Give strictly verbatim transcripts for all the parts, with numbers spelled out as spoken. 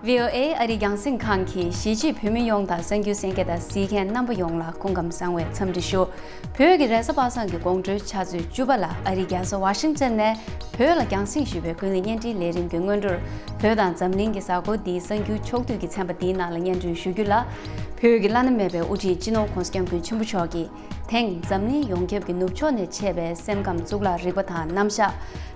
ཝི་ཨོ་ཨེ་ཨ་རིའི་རྒྱང་སྲིང་ཁང་གིས་གཞིས་བྱེས་བོད་མི་ཡོངས་དང་གསར་འགྱུར་གསན་མཁན་དང་གཟིགས་མཁན་རྣམ་པ་ཡོངས་ལ་སྐུ་ཁམས་བཟང་བའི་འཚམས་འདྲི་ཞུ། བོད་ཀྱི་རེས་གཟའ་པ་སངས་ཀྱི་དགོང་དྲོའི་ཆུ་ཚོད་བཅུ་པ་ལ་ཨ་རིའི་རྒྱལ་ས་ཝ་ཤིང་ཊོན་ནས་བོད་ལ་རྒྱང་སྲིང་ཞུས་པའི་ཀུན་གླེང་བརྙན་འཕྲིན་ལས་རིམ་གྱི་སྔོན་འགྲོར། བོད་དང་འཛམ་གླིང་གི་གཟའ་འཁོར་འདིའི་གསར་འགྱུར་ཕྱོགས་བསྡུས་ཀྱི་ཚན་པ་འདིའི་ནང་ལ་སྙན་སྒྲོན་ཞུ་རྒྱུ་ལ། བོད་ཀྱི་བླ་ན་མེད་པའི་དབུ་ཁྲིད་སྤྱི་ནོར་༸གོང་ས་༸སྐྱབས་མགོན་ཆེན་པོ་མཆོག་གིས། དེང་འཛམ་གླིང་ཡོངས་ཁྱབ་ཀྱི་ནུབ་ཕྱོགས་ནས་མཆེད་པའི་སེམས་ཁམས་གཙུག་ལག་རིག་པ་དང་རྣམ་གཞག་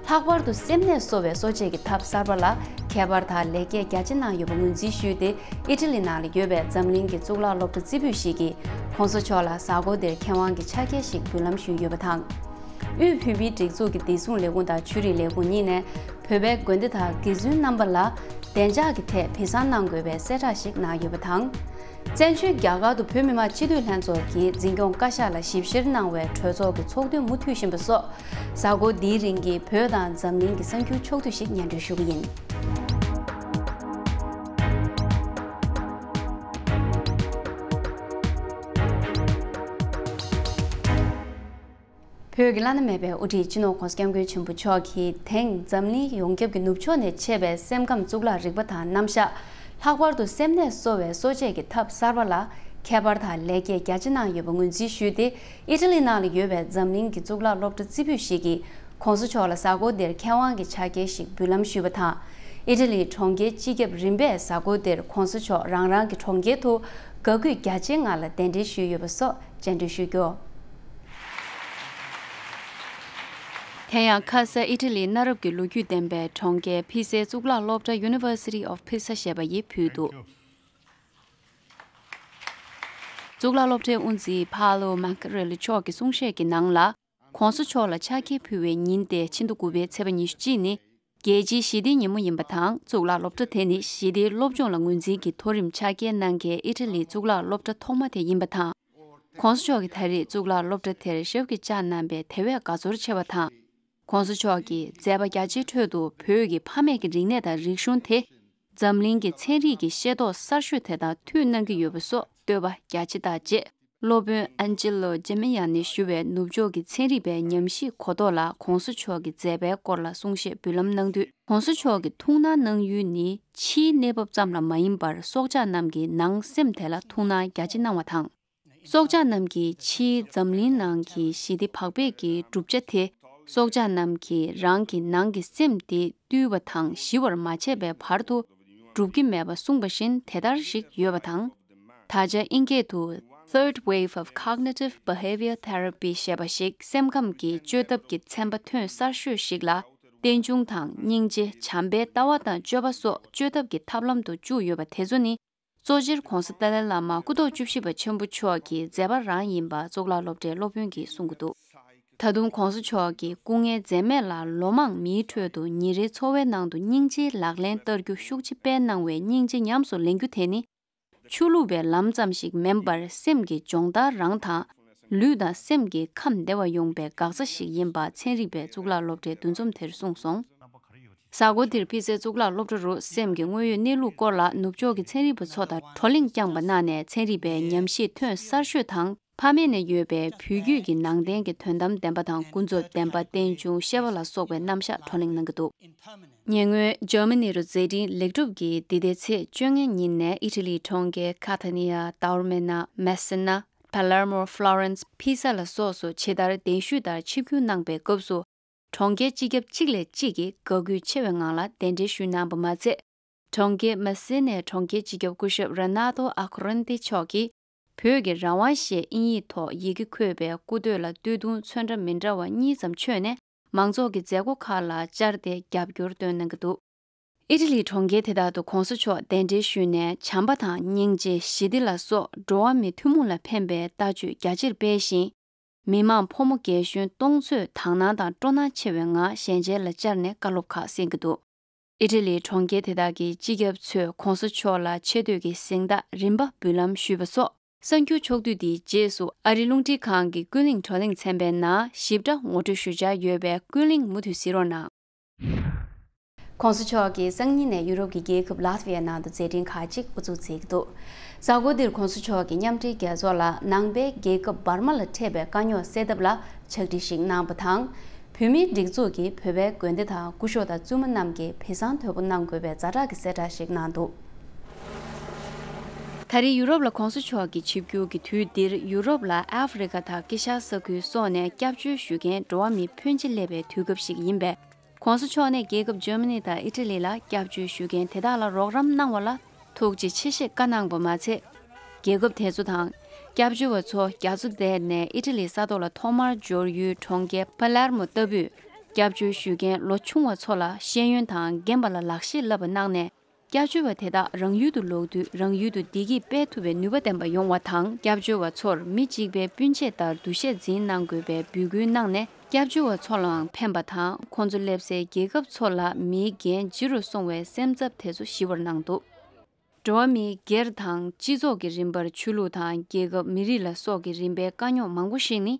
ལྷག་པར་དུ་སེམས་ནད་གསོ་བའི་གསོ་དཔྱད་ཀྱི་ཐབས་གསར་པ་ལ་ཁྱད་པར་དང་ལེགས་སྐྱེས་རྒྱ་ཆེ་གནང་ཡོད་པ་ངོས་འཛིན་ཞུས་ཏེ། ཨི་ཊ་ལི་ནང་ལ་ཡོད་པའི་འཛམ་གླིང་གི་གཙུག་ལག་སློབ་གྲྭ་རྩེ་ཕུད་ཞིག་གིས་༸གོང་ས་མཆོག་ལ་གཟའ་འཁོར་འདིར་མཁས་དབང་གི་ཕྱག་འཁྱེར་ཞིག་འབུལ་ལམ་ཞུས་ཡོད་པ་དང་། དབུས་བོད་མིའི་སྒྲིག་འཛུགས་ཀྱི་བདེ་སྲུང་ལས་ཁུངས་དང་ཆོས་རིག་ལས་ཁུངས་གཉིས་ནས་བོད་པའི་དགོན་སྡེ་དང་དགེ་བཙུན་རྣམ་པ་ལ་བདེ་འཇགས་ཀྱི་ཐད་སྦས་གསང་གནང་དགོས་པའི་གསལ་བསྒྲགས་ཤིག་གནང་ཡོད་པ་དང་། བཙན་བྱོལ་རྒྱ་གར་དུ་བོད་མི་མང་སྤྱི་འཐུས་ལྷན་ཚོགས་ཀྱིས་འཛིན་སྐྱོང་བཀའ་ཤག་ལ་ཞིབ་བཤེར་གནང་བའི་གྲོས་ཚོགས་ཀྱི་ཚོགས་ཐུན་མུ་མཐུད་བཞིན་པ་སོགས། གཟའ་འཁོར་འདིའི་རིང་གི་བོད་དང་འཛམ་གླིང་གི་གསར་འགྱུར་ཕྱོགས་བསྡུས་ཤིག་སྙན་སྒྲོན་ཞུ་གི་ཡིན། བོད་ཀྱི་བླ་ན་མེད་པའི་དབུ་ཁྲིད་སྤྱི་ནོར་༸གོང་ས་༸སྐྱབས་མགོན་ཆེན་པོ་མཆོག་གིས་དེང་འཛམ་གླིང་ཡོངས་ཁྱབ་ཀྱི་ནུབ་ཕྱོགས་ནས་མཆེད་པའི་སེམས་ཁམས་གཙུག་ལག་རིག་པ་དང་རྣམ་གཞག་ལྷག་པར་དུ་སེམས་ནད་གསོ་བའི་གསོ་དཔྱད་ཀྱི་ཐབས་གསར་པ་ལ་ཁྱད་པར་དང་ལེགས་སྐྱེས་རྒྱ་ཆེ་གནང་ཡོད་པ་ངོས་འཛིན་ཞུས་ཏེ། ཨི་ཊ་ལི་ནང་ལ་ཡོད་པའི་འཛམ་གླིང་གི་གཙུག་ལག་སློབ་གྲྭ་རྩེ་ཕུད་ཞིག་གིས་༸གོང་ས་མཆོག་ལ་གཟའ་འཁོར་འདིར་མཁས་དབང་གི་ཕྱག་འཁྱེར་ཞིག་འབུལ་ལམ་ཞུས་པ་དང་། ཨི་ཊ་ལིའི་གྲོང་ཁྱེར་སྤྱི་ཁྱབ་རིམ་པས་གཟའ་འཁོར་འདིར་༸གོང་ས་མཆོག་རང་རང་གི་གྲོང་ཁྱེར་དུ་དགའ་གུས་རྒྱ་ཆེའི་ངང་ལ་གདན་འདྲེན་ཞུས་ཡོད་པ་སོགས་སྙན་སྒྲོན་ཞུས་རྒྱུ། དེ་ཡང་ཁ་ས་ཨི་ཊ་ལིའི་གནའ་རབས་ཀྱི་ལོ་རྒྱུས་ལྡན་པའི་གྲོང་ཁྱེར་ཕི་སའི་གཙུག་ལག་སློབ་གྲྭ་University of Pisa ཞེས་པ་ཡིས་ཕུལ་འདུག། གཙུག་ལག་སློབ་གྲྭའི་དབུ་འཛིན་ཕཱ་ལོ་མཱ་ཀ་རེ་ལི་མཆོག་གི་གསུང་བཤད་ཀྱི་ནང་ལ། ༸གོང་ས་མཆོག་ལ་ཕྱག་འཁྱེར་ཕུལ་བའི་ཉིན་ཏེ་ཕྱི་ཟླ་དགུ་པའི་ཚེས་པ་ཉི་ཤུ་གཅིག་ནི། རྒྱལ་སྤྱིའི་ཞི་བདེའི་ཉིན་མོ་ཡིན་པ་དང་། གཙུག་ལག་སློབ་གྲྭ་དེ་ནི་ཞི་བདེའི་སློབ་སྦྱོང་ལ་ངོས་འཛིན་གྱི་མཐོ་རིམ་ཕྱག་འཁྱེར་གནང་མཁན་ཨི་ཊ་ལིའི་གཙུག་ལག་སློབ་གྲྭ་ཐོག་མ་དེ་ཡིན་པ་དང་། ༸གོང་ས་མཆོག་གིས་ད་རེས་གཙུག་ལག་སློབ་གྲྭ་དེར་ཞབས་ཀྱིས་བཅགས་གནང་པས་དེ་བས་དགའ་ཚོར་ཆེ་བ་དང་། ༸གོང་ས་མཆོག་གིས་མཛད་པ་རྒྱ་ཆེའི་ཁྲོད་དུ་བོད་ཀྱི་ཕ་མེས་ཀྱི་རིག་གནས་དང་རིག་གཞུང་དེ། འཛམ་གླིང་གི་ཚན་རིག་གི་ཤེས་རྟོགས་གསར་ཤོས་དེ་དང་མཐུད་གནང་གི་ཡོད་པ་སོགས་བསྟོད་པ་རྒྱ་ཆེ་བཏང་རྗེས། སློབ་དཔོན་ཨན་ཇེ་ལོ་ཇེ་མེ་ཡ་ནས་ཞུ་བའི་ནུབ་ཕྱོགས་ཀྱི་ཚན་རིག་པའི་ཉམས་ཞིབ་གོ་རྟོགས་ལ་༸གོང་ས་མཆོག་གི་མཛད་པའི་སྐོར་ལ་གསུང་བཤད་འབུལ་ལམ་གནང་དུས། ༸གོང་ས་མཆོག་གིས་ཐུགས་སྣང་གནང་ཡུལ་ནི་ཕྱིའི་གནས་བབ་ཙམ་ལ་མ་ཡིན་པར་སྲོག་ཆགས་རྣམས་ཀྱི་ནང་སེམས་དེ་ལ་ཐུགས་སྣང་རྒྱ་ཆེ་གནང་བ་དང་། སྲོག་ཆགས་རྣམས་ཀྱིས་ཕྱིའི་འཛམ་གླིང་ནང་གི་ཞི་བདེ་བག་ཕེབས་ཀྱི་གྲུབ་ཆ་དེ། སྲོག་ཆགས་རྣམས་ཀྱིས་རང་གི་ནང་གི་སེམས་དེ་བཏུལ་བ་དང་ཞི་བར་མ་བྱས་པའི་བར་དུ་འགྲུབ་ཀྱི་མེད་པ་གསུངས་པ་བཞིན་དེ་ལྟར་ཞིག་ཡོད་པ་དང་། ད་ཆ་ཨིན་སྐད་དུ་Third Wave of Cognitive Behavior Therapy ཞེས་པ་ཞིག་སེམས་ཁམས་ཀྱི་བཅོས་ཐབས་ཀྱི་ཚན་པ་ཐོན་གསར་ཤོས་ཤིག་ལ། རྟེན་འབྱུང་དང་སྙིང་རྗེ། བྱམས་པའི་ལྟ་བ་དང་སྤྱོད་པ་སོགས་བཅོས་ཐབས་ཀྱི་ཐབས་ལམ་དུ་བཅུག་ཡོད་པ་དེ་ཚོ་ནི། གཙོ་ཆེར་༸གོང་ས་ཏཱ་ལའི་བླ་མ་སྐུ་ཐོག་བཅུ་བཞི་པ་ཆེན་པོ་མཆོག་གི་མཛད་པ་རང་ཡིན་པ་གཙུག་ལག་སློབ་གྲྭའི་སློབ་དཔོན་གྱིས་གསུང་གི་འདུག། ད་དུང་༸གོང་ས་མཆོག་གིས་སྐུ་ངལ་འཛེམས་མེད་ལ་ལོ་མང་མིའི་ཁྲོད་དུ་ཉིན་རེའི་འཚོ་བའི་ནང་དུ་སྙིང་རྗེའི་ལག་ལེན་བསྟར་རྒྱུ་ཤུགས་ཆེ་སྤེལ་གནང་བའི་སྙིང་རྗེ་ཉམས་སུ་ལེན་རྒྱུ་དེ་ནི། ཆོས་ལུགས་པའི་ལམ་ཙམ་ཞིག་མིན་པར་སེམས་ཀྱི་སྦྱོང་བརྡར་རང་དང་། ལུས་དང་སེམས་ཀྱི་ཁམས་བདེ་བ་ཡོང་པའི་འགག་རྩ་ཞིག་ཡིན་པ་ཚན་རིག་པའི་གཙུག་ལག་སློབ་གྲྭའི་འདུ་འཛོམས་དེར་གསུངས་སོང་། གཟའ་འཁོར་འདིར་ཕི་སའི་གཙུག་ལག་སློབ་གྲྭ་རུ་སེམས་ཀྱི་དངོས་ཡོད་གནས་ལུགས་སྐོར་ལ་ནུབ་ཕྱོགས་ཀྱི་ཚན་རིག་པ་ཚོ་དང་བགྲོ་གླེང་བསྐྱངས་པ་གནང་ནས་ཚན་རིག་པའི་ཉམས་ཞིབ་ཐོན་གསར་ཤོས་དང་ཕ་མེས་ནས་ཡོད་པའི་བོད་བརྒྱུད་ཀྱི་ནང་བསྟན་གྱི་དོན་དམ་བདེན་པ་དང་ཀུན་རྫོབ་བདེན་པ་རྟེན་འབྱུང་བཤད་པ་ལ་སོགས་པའི་རྣམ་གཞག་བགྲོ་གླེང་གནང་གི་འདུག། ཉེ་སྔོན་འཇར་མ་ནི་རུ་མཛད་འཕྲིན་ལེགས་གྲུབ་ཀྱིས་འདི་ཟླའི་ཚེས་བཅོ་ལྔ་ཉིན་ནས་ཨི་ཊ་ལིའི་གྲོང་ཁྱེར་ཁ་ཐ་ནི་ཡ། ཏའོར་མེ་ན། མེ་སེ་ན། པ་ལར་མོ། ཧྥ་ལོ་རེན་སི། ཕི་ས་ལ་སོགས་སུ་ཇི་ལྟར་གདན་ཞུས་ལྟར་ཆིབས་བསྒྱུར་གནང་པའི་སྐབས་སུ། གྲོང་ཁྱེར་སྤྱི་ཁྱབ་གཅིག་ལས་གཅིག་གིས་དགའ་གུས་ཆེ་བའི་ངང་ལ་གདན་འདྲེན་ཞུས་གནང་པ་མ་ཚད། གྲོང་ཁྱེར་མ་སི་ནའི་གྲོང་ཁྱེར་སྤྱི་ཁྱབ་སྐུ་ཞབས་ར་ནཱ་ཏོ་ཨ་ཁོ་རན་ཏི་མཆོག་གིས། བོད་ཀྱི་རང་དབང་ཞེས་དབྱིན་ཡིག་ཐོག་ཡི་གེ་འཁོད་པའི་སྐུ་སྟོད་ལ་སྟོད་ཐུང་ཚོན་ཁྲ་མི་འདྲ་བ་གཉིས་ཙམ་མཆོད་ནས། མང་ཚོགས་ཀྱི་མཛད་སྒོ་ཁག་ལ་བཅར་ཏེ་རྒྱབ་སྐྱོར་སྟོན་གནང་གི་འདུག། ཨི་ཊ་ལིའི་གྲོང་ཁྱེར་དེ་དག་ཏུ་༸གོང་ས་མཆོག་གདན་འདྲེན་ཞུས་ནས། བྱམས་པ་དང་སྙིང་རྗེ། ཞི་བདེ་ལ་སོགས་འགྲོ་བ་མིའི་ཐུན་མོང་ལ་ཕན་པའི་ལྟ་སྤྱོད་རྒྱ་ཆེར་སྤེལ་ཞིང་། མི་མང་ཕོ་མོ་རྒན་གཞོན་སྟོང་ཚོས་དག་སྣང་དང་སྤྲོ་སྣང་ཆེ་བའི་ངང་ཞལ་མཇལ་ལ་བཅར་ནས་བཀའ་སློབ་ཁག་གསན་གྱི་འདུག། ཨི་ཊ་ལིའི་གྲོང་ཁྱེར་དེ་དག་གི་སྤྱི་ཁྱབ་ཚོས་༸གོང་ས་མཆོག་ལ་ཆེ་བསྟོད་ཀྱི་གཟེངས་རྟགས་རིམ་པ་འབུལ་ལམ་ཞུས་པ་སོགས། གསར་འགྱུར་ཕྱོགས་བསྡུས་འདིའི་རྗེས་སུ་ཨ་རིའི་རླུང་འཕྲིན་ཁང་གི་ཀུན་གླེང་བགྲོ་གླེང་ཚན་པའི་ནང་ཞིབ་ཕྲ་ངོ་སྤྲོད་ཞུ་འཆར་ཡོད་པས་ཀུན་གླེང་མུ་མཐུད་གཟིགས་རོགས་གནང་། ༸གོང་ས་མཆོག་གིས་སང་ཉིན་ནས་ཡུ་རོབ་ཀྱི་རྒྱལ་ཁབ་ལཱ་ཐི་ཝི་ཡའི་ནང་དུ་མཛད་འཕྲིན་ཁག་ཅིག་དབུ་འཛུགས་མཛད་ཀྱི་འདུག། གཟའ་འཁོར་འདིར་༸གོང་ས་མཆོག་གིས་མཉམ་འབྲེལ་རྒྱལ་ཚོགས་ལ་ནང་པའི་རྒྱལ་ཁབ་འབར་མ་ལ་འཕྲད་པའི་དཀའ་རྙོག་སེལ་ཐབས་ལ་ཕྱག་བྲིས་ཤིག་གནང་བ་དང་། བོད་མིའི་སྒྲིག་འཛུགས་ཀྱིས་བོད་པའི་དགོན་སྡེ་དང་སྐུ་ཞབས་དང་བཙུན་མ་རྣམས་ཀྱིས་སྦས་གསང་དོད་པོ་གནང་དགོས་པའི་ཛ་དྲག་གི་གསལ་བསྒྲགས་ཤིག་གནང་འདུག། ད་རེས་ཡུ་རོབ་ལ་གོང་ས་མཆོག་གི་ཆིབས་བསྒྱུར་གྱི་དུས་འདིར་ཡུ་རོབ་ལ་ཨ་ཧྥེ་རི་ཁ་དང་དཀྱིལ་ཤར་ས་ཁུལ་སོགས་ནས་སྐྱབས་བཅོལ་ཞུ་མཁན་འགྲོ་བ་མི་ཕོན་ཆེ་སླེབས་པའི་དུས་སྐབས་ཤིག་ཡིན་པས། གོང་ས་མཆོག་ནས་རྒྱལ་ཁབ་ཇར་མ་ནི་དང་ཨི་ཊ་ལི་ལ་སྐྱབས་བཅོལ་ཞུ་མཁན་དེ་དག་ལ་རོགས་རམ་གནང་བ་ལ་ཐུགས་རྗེ་ཆེ་ཞེས་བཀའ་གནང་བ་མ་ཚད། རྒྱལ་ཁབ་དེ་ཚོ་དང་སྐྱབས་བཅོལ་བ་ཚོ་རྒྱ་མཚོ་བསྡད་ནས་ཨི་ཊ་ལི་ས་ཐོག་ལ་ཐོག་མར་འབྱོར་ཡུལ་གྲོང་ཁྱེར་པ་ལེར་མོ་ལྟ་བུས་སྐྱབས་བཅོལ་ཞུ་མཁན་ལོ་ཆུང་བ་ཚོ་ལ་ཤེས་ཡོན་དང་རྒན་པ་ལ་ལག་ཤེས་བསླབ་པ་གནང་ནས། སྐྱབས་བཅོལ་བ་དེ་དག་རང་ཡུལ་དུ་ལོག་དུས་རང་ཡུལ་དུ་བདེ་སྐྱིད་སྤེལ་ཐུབ་པའི་ནུས་པ་ལྡན་པ་ཡོང་བ་དང་། སྐྱབས་བཅོལ་བ་ཚོར་མི་གཅིག་པའི་སྤུན་མཆེད་ལྟར་འདུ་ཤེས་འཛིན་གནང་དགོས་པའི་འབོད་སྐུལ་གནང་ནས། སྐྱབས་བཅོལ་བ་ཚོ་ལའང་ཕན་པ་དང་། ཁོང་ཚོ་སླེབས་སའི་རྒྱལ་ཁབ་ཚོ་ལ་མིའི་འགན་ལྗི་རུ་སོང་བའི་སེམས་འཚབ་དེ་ཚོ་ཞི་བར་གནང་འདུག། འགྲོ་བ་མིའི་སྒེར་དང་སྤྱི་ཚོགས་ཀྱི་རིམ་པར་ཆོས་ལུགས་དང་རྒྱལ་ཁབ་མི་རིགས་ལ་སོགས་ཀྱི་རིམ་པའི་དཀའ་རྙོག་མང་པོ་ཞིག་ནི།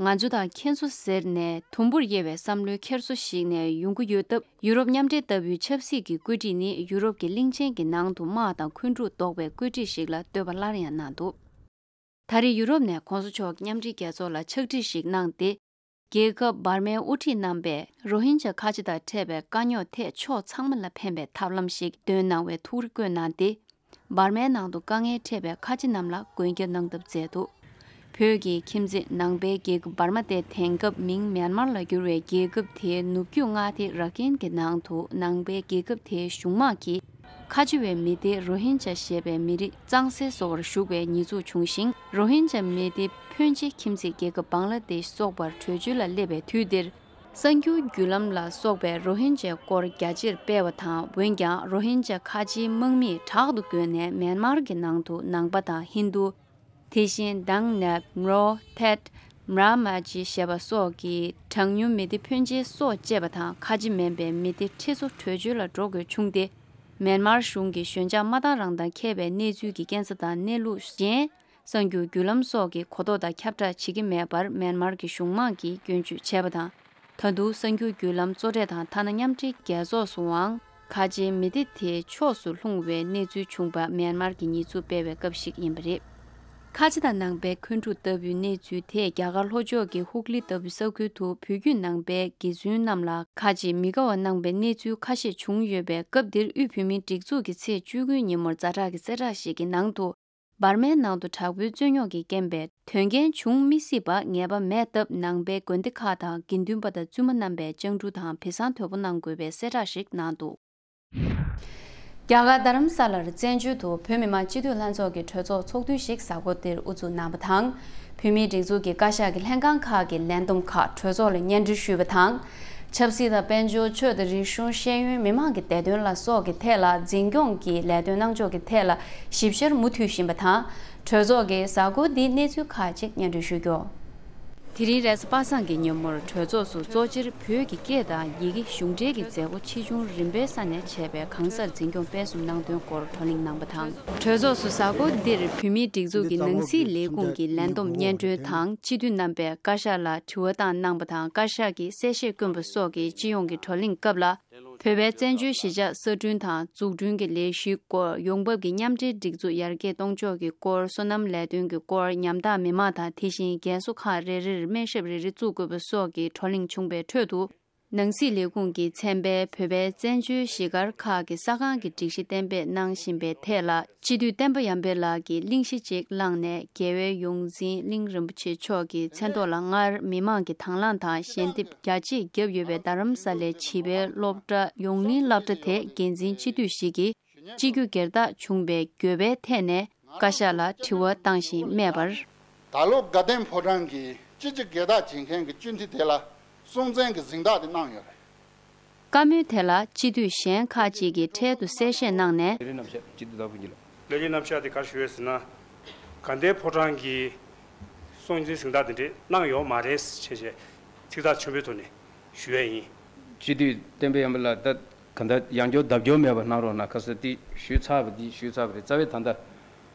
ང་ཚོ་དང་ཁྱེད་ཚོ་ཟེར་ནས་དུམ་བུར་དབྱེ་བའི་བསམ་བློའི་འཁྱེར་སོ་ཞིག་ནས་ཡོང་གི་ཡོད་སྟབས། ཡུ་རོབ་མཉམ་འབྲེལ་ལྟ་བུའི་ཆབ་སྲིད་ཀྱི་བཀོད་སྒྲིག་ནི་ཡུ་རོབ་ཀྱི་གླིང་ཆེན་གྱི་ནང་དུ་དམག་དང་འཁོན་འཁྲུག་ཟློག་པའི་བཀོད་སྒྲིག་ཞིག་ལ་ལྟོས་པ་སླར་ཡང་གནང་འདུག། ད་རེས་ཡུ་རོབ་ནས་གོང་ས་མཆོག་མཉམ་འབྲེལ་རྒྱལ་ཚོགས་ལ་ཕྱག་བྲིས་ཤིག་གནང་སྟེ། རྒྱལ་ཁབ་འབར་མའི་དབུ་ཁྲིད་རྣམ་པས་རོ་ཧིན་ཇཱ་ཁ་ཆེ་དང་འཕྲད་པའི་དཀའ་རྙོག་ཐད་ཕྱོགས་ཚང་མ་ལ་ཕན་པའི་ཐབས་ལམ་ཞིག་འདོན་གནང་བའི་ཐུགས་རེ་བཀོད་གནང་སྟེ། འབར་མའི་ནང་དུ་དཀའ་ངལ་འཕྲད་པའི་ཁ་ཆེ་རྣམས་ལ་མགོན་སྐྱབས་གནང་ཐབས་མཛད་འདུག། བོད་ཀྱི་ཁྱིམ་མཚེས་ནང་པའི་རྒྱལ་ཁབ་འབར་མ་སྟེ། དེང་སྐབས་མིང་མེན་མར་ལ་བསྒྱུར་བའི་རྒྱལ་ཁབ་དེའི་ནུབ་རྒྱུད་མངའ་སྡེ་ར་ཁིན་གྱི་ནང་དུ་ནང་པའི་རྒྱལ་ཁབ་དེའི་གཞུང་དམག་གིས། ཁ་ཆེ་བའི་མི་སྡེ་རོ་ཧིན་ཇཱ་ཞེས་པའི་མི་རིགས་གཙང་སེལ་བཟོ་བར་ཞུགས་པའི་ཉེས་འཛུགས་བྱུང་ཞིང་། རོ་ཧིན་ཇཱ་མི་སྡེ་ཕོན་ཆེ་ཁྱིམ་མཚེས་རྒྱལ་ཁབ་བང་ལ་དེཤ་སོགས་པར་བྲོས་བྱོལ་ལ་སླེབས་པའི་དུས་འདིར། གསར་འགྱུར་བརྒྱུད་ལམ་ལ་སོགས་པས་རོ་ཧིན་ཇཱའི་སྐོར་རྒྱ་ཆེར་སྤེལ་བ་དང་། འོན་ཀྱང་རོ་ཧིན་ཇཱ་ཁ་ཆེའི་དམག་མིས་དྲག་ཏུ་རྒོལ་ནས་མེན་མར་གྱི་ནང་དུ་ནང་པ་དང་ཧིན་རྡུ། དེ་བཞིན་དང་ནེབ། མོ་རོ། ཐེད། མྲ་མ་ཇི་ཞེས་པ་སོགས་ཀྱི་གྲངས་ཉུང་མི་སྡེ་ཕོན་ཆེ་སོགས་བཅས་པ་དང་། ཁ་ཆེ་མིན་པའི་མི་སྡེ་ཁྲི་ཚོ་བྲོས་བྱོལ་ལ་འགྲོ་དགོས་བྱུང་སྟེ། མེན་མར་གཞུང་གིས་ཞོད་འཇགས་མ་བཏང་རང་དང་འཁེལ་བའི་གནས་ཚུལ་གྱི་སྐྱེ་ས་དང་གནས་ལུགས་གཞན། གསར་འགྱུར་བརྒྱུད་ལམ་སོགས་ཀྱིས་གོ་རྟོགས་དང་ཁྱབ་བསྒྲགས་བྱེད་ཀྱི་མེད་པར་མེན་མར་གྱི་གཞུང་དམངས་ཀྱིས་སྐྱོན་བརྗོད་བྱས་པ་དང་། ད་དུང་གསར་འགྱུར་བརྒྱུད་ལམ་གཙོ་གྲས་དང་། ཐ་ན་མཉམ་འབྲེལ་རྒྱལ་ཚོགས་སུའང་ཁ་ཆེའི་མི་སྡེ་དེའི་ཕྱོགས་སུ་ལྷུང་བའི་གནས་ཚུལ་བྱུང་པ་མེན་མར་གྱིས་ཉེས་འཛུགས་སྤེལ་བའི་སྐབས་ཤིག་ཡིན་པ་རེད། ཁ་ཆེ་དང་ནང་པའི་འཁོན་འཁྲུག་ལྟ་བུའི་གནས་ཚུལ་དེས་རྒྱ་གར་ལྷོ་ཕྱོགས་ཀྱི་ཧུག་ལི་ལྟ་བུའི་ས་ཁུལ་དུ་བོད་བརྒྱུད་ནང་པའི་དགེ་བཙུན་རྣམས་ལ་ཁ་ཆེའི་མི་དགའ་བ་གནང་པའི་གནས་ཚུལ་ཁ་ཤས་བྱུང་ཡོད་པའི་སྐབས་འདིར། དབུས་བོད་མིའི་སྒྲིག་འཛུགས་ཀྱི་ཚེས་བཅུ་དགུའི་ཉིན་མོར་ཛ་དྲག་གི་གསལ་བསྒྲགས་ཤིག་གི་ནང་དུ། འབར་མའི་ནང་དུ་དྲག་པོའི་རྩོད་རྙོག་གིས་རྐྱེན་པས་དོན་རྐྱེན་འབྱུང་མི་སྲིད་པ་ངེས་པ་མེད་སྟབས། ནང་པའི་དགོན་སྡེ་ཁག་དང་དགེ་འདུན་པ་དང་བཙུན་མ་རྣམ་པས་སྤྱང་གྲུང་དང་བི་སང་དོད་པོ་གནང་དགོས་པའི་གསལ་བསྒྲགས་ཤིག་གནང་འདུག། རྒྱ་གར་རྡ་རམ་ས་ལར་བཙན་བྱོལ་དུ་བོད་མི་མང་སྤྱི་འཐུས་ལྷན་ཚོགས་ཀྱི་གྲོས་ཚོགས་ཚོགས་དུས་ཤིག་གཟའ་འཁོར་འདིར་དབུ་འཛུགས་གནང་བ་དང་། བོད་མིའི་སྒྲིག་འཛུགས་ཀྱི་བཀའ་ཤག་གི་ལྷན་ཁང་ཁག་གི་ལས་བསྡོམས་ཁག་གྲོས་ཚོགས་ལ་སྙན་སྒྲོན་ཞུས་པ་དང་། ཆབ་སྲིད་དང་། དཔལ་འབྱོར། ཆོས་དང་རིག་གཞུང་། ཤེས་ཡོན། མི་མང་གི་བདེ་དོན་ལ་སོགས་ཀྱི་ཐད་ལ་འཛིན་སྐྱོང་གི་ལས་དོན་གནང་ཕྱོགས་ཀྱི་ཐད་ལ་ཞིབ་བཤེར་མུ་མཐུད་བཞིན་པ་དང་། གྲོས་ཚོགས་ཀྱིས་གཟའ་འཁོར་འདིའི་གནས་ཚུལ་ཁག་ཅིག་སྙན་སྒྲོན་ཞུ་རྒྱུ། དེ་རིང་རེས་གཟའ་པ་སངས་ཀྱི་ཉིན་མོར་གྲོས་ཚོགས་སུ་གཙོ་ཆེར་བོད་ཀྱི་སྐད་དང་ཡི་གེ་གཞུང་འབྲེལ་གྱི་མཛད་སྒོ་ཆེ་ཆུང་རིམ་པའི་ས་ནས་བྱས་པའི་གང་སར་འཛིན་སྐྱོང་སྤེལ་གསུམ་གནང་དོན་སྐོར་བགྲོ་གླེང་གནང་བ་དང་། གྲོས་ཚོགས་སུ་གཟའ་འཁོར་འདིར་བོད་མིའི་སྒྲིག་འཛུགས་ཀྱི་ནང་སྲིད་ལས་ཁུངས་ཀྱི་ལས་བསྡོམས་སྙན་སྒྲོན་དང་། སྤྱི་འཐུས་རྣམ་པས་བཀའ་ཤག་ལ་དྲི་བ་བཏང་གནང་བ་དང་། བཀའ་ཤག་གིས་གསལ་བཤད་བསྐྱོན་པ་སོགས་ཀྱི་སྤྱི་ཡོངས་ཀྱི་བགྲོ་གླེང་སྐབས་ལ། བོད་པའི་བཙན་བྱོལ་གཞིས་ཆགས་གསར་སྐྲུན་དང་འཛུགས་སྐྲུན་གྱི་ལས་གཞིའི་སྐོར། ཡོང་འབབ་ཀྱི་མཉམ་འབྲེལ་སྒྲིག་འཛུགས་ཡར་རྒྱས་གཏོང་ཕྱོགས་ཀྱི་སྐོར། སོ་ནམ་ལས་དོན་གྱི་སྐོར། ཉམ་ཐག་མི་མང་དང་། དེ་བཞིན་རྒན་གསོ་ཁང་རེ་རེར་སྨན་ཞབས་རེ་རེ་བཙུགས་དགོས་པ་སོགས་ཀྱི་བགྲོ་གླེང་བྱུང་བའི་ཁྲོད་དུ། ནང་སྲིད་ལས་ཁུངས་ཀྱི་ཚན་པས་བོད་པའི་བཙན་བྱོལ་གཞིས་སྒར་ཁག་གི་ས་ཁང་གི་སྒྲིག་གཞི་གཏན་འབེབས་གནང་བཞིན་པའི་ཐད་ལ། སྤྱི་འཐུས་བསྟན་པ་ཡར་འཕེལ་ལགས་ཀྱིས་གླེང་གཞི་ཅིག་བླངས་ནས། རྒྱལ་བའི་ཡོངས་འཛིན་གླིང་རིན་པོ་ཆེ་མཆོག་གི་མཚན་ཐོག་ལ་སྔར་མི་མང་གིས་དང་བླངས་དང་ཞལ་འདེབས་རྒྱ་ཆེ་བརྒྱབ་ཡོད་པའི་རྡ་རམ་ས་ལའི་བྱིས་པའི་སློབ་གྲྭ་ཡོངས་གླིང་སློབ་གྲྭ་དེའི་འགན་འཛིན་སྤྱི་འཐུས་ཤིག་གིས། སྤྱི་རྒྱུ་སྒེར་བདག་བྱུང་བའི་འགྱོད་པའི་ཐད་ནས་བཀའ་ཤག་ལ་དྲི་བ་བཏང་ཞིང་སྨྲས་པར། ད་ལོ་དགའ་ལྡན་ཕོ་བྲང་གིས་སྤྱི་རྒྱུ་སྒེར་བདག་བྱེད་མཁན་གྱི་སྤྱི་འཐུས་དེ་ལ་སྲོང་བཙན་གྱི་གཟེངས་རྟགས་དེ་གནང་ཡོད་རེད། བཀའ་མོལ་དེ་ལ་སྤྱི་འཐུས་གཞན་ཁག་ཅིག་གིས་འཕྲལ་དུ་གསལ་བཤད་གནང་ནས། ལས་རིམ་རྣམ་གཞག་སྤྱི་འཐུས་བདག་པོ་གཉིས་ལ། ལས་རིམ་རྣམ་གཞག་དེ་ག་རེ་ཞུ་ཡོད་ཟེར་ན། དགའ་ལྡན་ཕོ་བྲང་གིས་སྲོང་བཙན་གཟེངས་རྟགས་དེ་འདྲས་གནང་ཡོད་མ་རེད་ཅེས་བྱས་ཚིག་ཐག་ཆོད་པོའི་ཐོག་ནས་ཞུ་ཡས་ཡིན། སྤྱི་འཐུས་བསྟན་པ་ཡར་འཕེལ་ལགས། ད་ག་འདྲ་ཡང་བསྐྱར་ལྡབ་སྐྱོར་མེད་པ་གནང་རོགས་གནང་། ཁ་སང་དེ་ཞུས་ཚར་བ་དེ་ཞུས་ཚར་བ་རེད། རྩ་བའི་ད་ལྟ།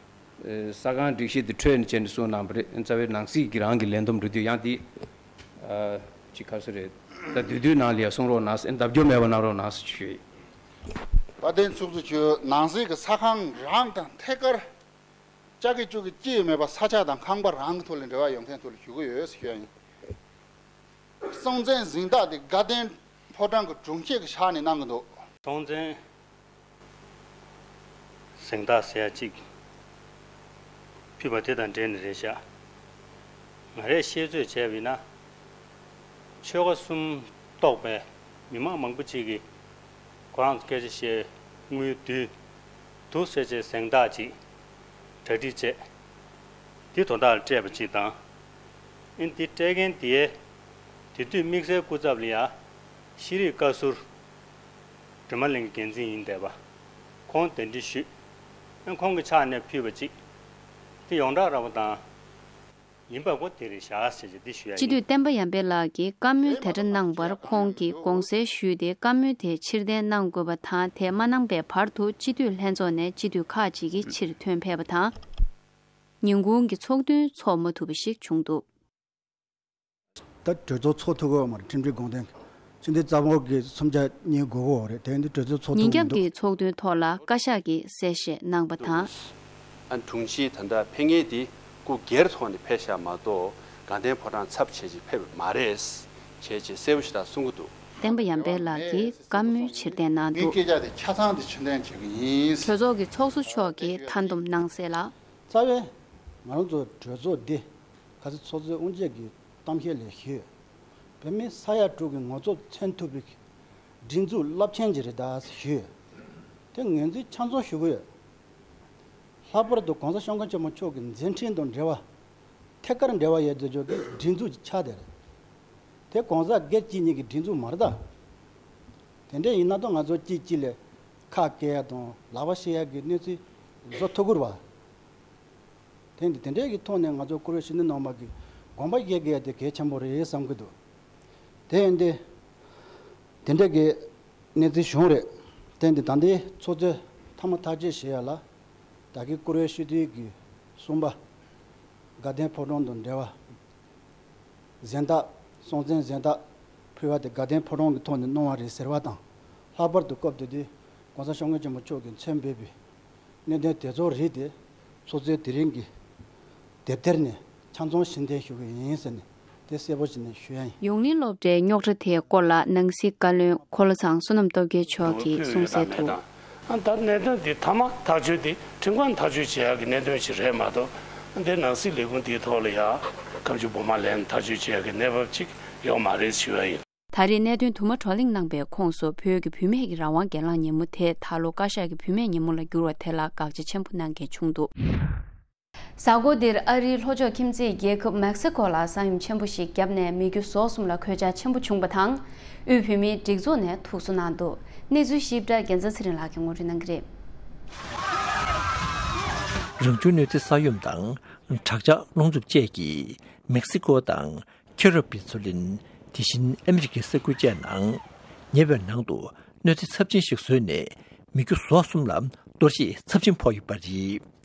ཨེ། ས་ཁང་སྒྲིག་གཞི་དེ་འཕྲོས་ནས་བྱས་ནས་གསུངས་གནང་བ་རེད། རྩ་བའི་ནང་སྲིད་ཀྱི་རང་གི་ལས་བསྡོམས་འགྲོ་དུས་ཡང་དེ། ཨ། ཅིག་ག་རེ་ཟེར་རེད། ད་དུས་དུས་ནང་ལ་ཡང་གསུང་རོགས་གནང་ཟེར། ལྡབ་སྐྱོར་མེད་པ་གནང་རོགས་གནང་ཟེར་ཞུས་ཡོད། དཔལ་ལྡན་ཚོགས་གཙོ་མཆོག། ནང་སྲིད་ཀྱི་ས་ཁང་རང་དང་ཐད་ཀར་ལྕགས་ཀྱི་ཅུ་གི་ཅི་ཡང་མེད་པ། ས་ཆ་དང་ཁང་པ་རང་གི་ཐོག་ལ་འབྲེལ་བ་ཡོད་མཁན་ཐོག་ལ་ཞུ་གི་ཡོད་ཟེར་ཞུ་ཡ་ཡིན། སྲོང་བཙན་གཟེངས་རྟགས་དེ་དགའ་ལྡན་ཕོ་བྲང་གི་དྲུང་ཆེ་གི་ཕྱག་ནས་གནང་གི་འདུག། སྲོང་བཙན་གཟེངས་རྟགས་ཟེར་ཡ་གཅིག་ ཕུལ་བ་དེ་དང་འབྲེལ་ནས་རེད་ཤག་ང་རས་ཤེས་ཚོད་བྱས་པ་ཡིན་ན། ཆོལ་ཁ་གསུམ་གཏོགས་པའི་མི་མང་མང་པོ་ཅིག་གིས་ཁོ་རང་ཚོ་སྐད་ཆ་བཤད་དངུལ་བསྡུས་འདུག་ཟེར་བྱས་གཟེངས་རྟགས་ཅིག་གྲ་སྒྲིག་བྱས། འདི་དོན་དག་ལ་སྤྲད་པ་ཅིག་དང་། ཨིན་འདི་སྤྲད་མཁན་དེས་དེ་དུས་དམིགས་བསལ་སྐུ་ཚབ་ལ་ཡ་ཤེས་རིག་བཀའ་ཟུར་སྒྲོལ་མ་གླིང་འགན་འཛིན་ཡིན་བསྡད་པ། ཁོང་གདན་འདྲེན་ཞུས། ཨ་ཁོང་གི་ཕྱག་ནས་ཕུལ་བ་ཅིག་དེ་ཡོངས་གྲགས་ར་བ་དང་། ཡིན་པ་གོ་དེ་རེད་བཞག་ཟེར་གྱི་འདི་ཞུ་ཡ་སྤྱི་ཡིན། འཐུས་བསྟན་པ་ཡར་འཕེལ་ལགས་ཀྱིས་བཀའ་མོལ་དེ་འདྲ་གནང་བར་ཁོང་གིས་དགོངས་སེལ་ཞུས་ཏེ། བཀའ་མོལ་དེ་ཕྱིར་འཐེན་གནང་དགོས་པ་དང་། དེ་མ་གནང་པའི་བར་དུ་སྤྱི་འཐུས་ལྷན་ཚོགས་ནས་སྤྱི་འཐུས་ཁག་ཅིག་གིས་ཕྱིར་ཐོན་ཕེབས་པ་དང་། ཉིན་གུང་གི་ཚོགས་ཐུན་འཚོགས་མ་ཐུབ་པ་ཞིག་བྱུང་འདུག་ད་གྲོས་ཚོགས་ཚོགས་ཐུབ་ཀྱི་ཡོད་མ་རེད། ཁྲིམས་སྒྲིག་དགོངས་དོན་ཕྱི་ཟླའི་རྩ་འབོར་གྱི་སུམ་ཆ་གཉིས་འགོར་གྱི་ཡོད་རེད། དེ་ཡིན་དུས་གྲོས་ཚོགས་ཚོགས་ཉིན་ཐུབ་མི་རྒྱབ་འདུག་ཀྱི་ཚོགས་ཐུན་ཐོག་ལ་བཀའ་ཤག་གིས་གསལ་བཤད་གནང་པ་དང་། ཨ་དྲུང་ཆེ་ད་ལྟ་ཕེབས་མཁན་དེ་སྐུ་སྒེར་ཐོག་ནས་ཕེབས་ཤག་མ་གཏོགས་དགའ་ལྡན་ཕོ་བྲང་ཚབ་བྱས་ཅིག་ཕེབས་པ་མ་རེད་བྱས་ཅིག་གསལ་པོ་ཞེ་དྲག་གསུང་གི་འདུག་བསྟན་པ་ཡར་འཕེལ་ལགས་ཀྱིས་བཀའ་མོལ་ཕྱིར་འཐེན་གནང་འདུག་ངའི་སྐད་ཆ་དེ་ཆ་ཚང་དེ་ཕྱིར་འཐེན་བྱེད་ཀྱི་ཡིན། གྲོས་ཚོགས་ཀྱི་ཚོགས་གཙོ་མཆོག་གིས་མཐའ་བསྡོམས་གནང་གསལ་ལ། རྩ་བའི་ང་རང་ཚོ་གྲོས་ཚོགས་འདི་ཁ་སང་ཚོགས་གཙོས་དབུ་འབྱེད་ཀྱི་གཏམ་བཤད་ལ་ཞུས་ཡོད། བོད་མི་ས་ཡ་དྲུག་གི་ངོ་ཚབ་མཚོན་ཐུབ་པའི་སྒྲིག་འཛུགས་རླབས་ཆེན་ཅིག་རེད་ད་ཞུས་ཡོད། དེ་ངོས་འཛིན་ཆ་ཚང་ཞུ་གི་ཡོད། ལྷག་པར་དུ་༸གོང་ས་༸སྐྱབས་མགོན་ཆེན་པོ་མཆོག་གི་མཛད་འཕྲིན་དང་འབྲེལ་བ། ཐད་ཀར་འབྲེལ་བ་ཡོད་དེ་ཆོག་གི་སྒྲིག་འཛུགས་ཀྱི་ཆ་དེ་རེད། དེ་༸གོང་ས་སྒེར་གཅིག་གཉིས་ཀྱི་སྒྲིག་འཛུགས་མ་རེད་ད། དེ་འདྲ་ཡིན་ན་ད་ང་ཚོ་གཅིག་གཅིག་ལ་ཁ་སྐད་ཡ་དང་ལག་པ་བཤིག་ཡ་གི་གནས་ཚུལ་བཟོ་ཐུབ་ཀྱི་རེད་བ། དེ་འདི་དེ་འདྲའི་གི་ཐོག་ནས་ང་ཚོ་བཀུར་འོས་སྤྱི་འཐུས་རྣམ་པ་གི་དགོངས་པ་བཞེས་དགོས་ཡ་དེ་གལ་ཆེན་པོ་རེད་བསམ་གྱི་འདུག་དེ་ཡིན་དུས་དེ་འདྲ་གི་གནས་ཚུལ་བྱུང་རེད། དེ་འདི་ད་ལྟའི་ཚོགས་གཙོས་མཐའ་མ་ཐག་གཅོད་བྱེད་ཡ་ལ་ད་གི་བཀུར་འོས་སྤྱི་འཐུས་ཀྱི་གསུམ་པ་དགའ་ལྡན་ཕོ་བྲང་དང་འབྲེལ་བ། གཟེངས་རྟགས་སྲོང་བཙན་གཟེངས་རྟགས་ཕུལ་བ་དེ་དགའ་ལྡན་ཕོ་བྲང་གི་ཐོག་ནས་གནང་བ་རེད་ཟེར་བ་དང་། ལྷག་པར་དུ་སྐབས་དེ་དུས་༸གོང་ས་༸སྐྱབས་མགོན་ཆེན་པོ་མཆོག་གིས་མཚན་འབོད་པའི་གནད་དོན་དེ་ཚོ་རིགས་དེ་ཚོགས་གཙོས་དེ་རིང་གི་དེབ་ཐེར་ནས་ཆ་ཚང་ཕྱིར་འཐེན་ཞུ་གི་ཡིན་ཟེར་ནས་དེ་གསལ་པོ་བྱས་ནས་ཞུ་ཡ་ཡིན། ཡོངས་གླིང་སློབ་གྲྭའི་རྙོག་དྲ་དེའི་སྐོར་ལ་ནང་སྲིད་བཀའ་བློན་འཁོར་ལོ་ཚང་བསོད་ནམས་སྟོབས་རྒྱལ་མཆོག་གིས་གསུངས་གསལ་དུ། ཨ་ད་གནད་དོན་འདི་མཐའ་མ་ཐག་གཅོད་འདི་ཁྲིམས་ཁང་ཐག་གཅོད་བྱེད་ཡག་གི་གནད་དོན་ཞིག་རེད་མ་གཏོགས། འདི་ནང་སྲིད་ལས་ཁུངས་འདིའི་ཐོག་ལ་ཡ་ཁ་མཆུ་སྦུག་མ་ལེན་ཐག་གཅོད་བྱེད་ཡག་གི་གནས་བབ་ཅིག་ཡོད་མ་རེད་ཞུ་བ་ཡིན། ད་རེས་གནད་དོན་དུ་མ་བགྲོ་གླེང་གནང་པའི་ཁོངས་སུ་བོད་ཀྱི་བུད་མེད་ཀྱི་རང་དབང་སྒེར་ལངས་ཉིན་མོ་དེ་ད་ལོ་བཀའ་ཤག་གི་བུད་མེད་ཉིན་མོ་ལ་བསྒྱུར་བ་དེ་ལ་དགག་བྱ་ཆེན་པོ་གནང་མཁན་བྱུང་འདུག་གཟའ་འཁོར་འདིར་ཨ་རིའི་ལྷོ་ཕྱོགས་ཁྱིམ་མཚེས་རྒྱལ་ཁབ་མེག་སི་ཀོ་ལ་ས་ཡོམ་ཆེན་པོ་ཞིག་བརྒྱབ་ནས་མི་རྒྱུ་ཟོག་གསུམ་ལ་གོད་ཆག་ཆེན་པོ་བྱུང་བ་དང་། དབུས་བོད་མིའི་སྒྲིག་འཛུགས་ནས་ཐུགས་གསོ་གནང་འདུག་གནས་ཚུལ་ཞིབ་ཕྲ་རྒྱལ་མཚན་ཚེ་རིང་ལགས་ཀྱིས་ངོ་སྤྲོད་གནང་གི་རེད། རང་བྱུང་གནོད་འཚེ་ས་ཡོམ་དང་དྲག་ཆར་རླུང་འཚུབ་བཅས་ཀྱིས་མེག་སི་ཀོ་དང་ཁེ་རབ་ཀྱི་མཚོ་གླིང་། དེ་བཞིན་ཨ་མི་རི་ཀའི་ས་ཁུལ་བཅས་ནང་ཉེ་བའི་ནང་དུ་གནོད་འཚེ་ཚབས་ཆེན་ཞིག་བཟོས་ནས་མི་རྒྱུ་ཟོག་གསུམ་ལ་གཏོར་བཤིག་ཚབས་ཆེན་ཕོག་ཡོད་པ་རེད།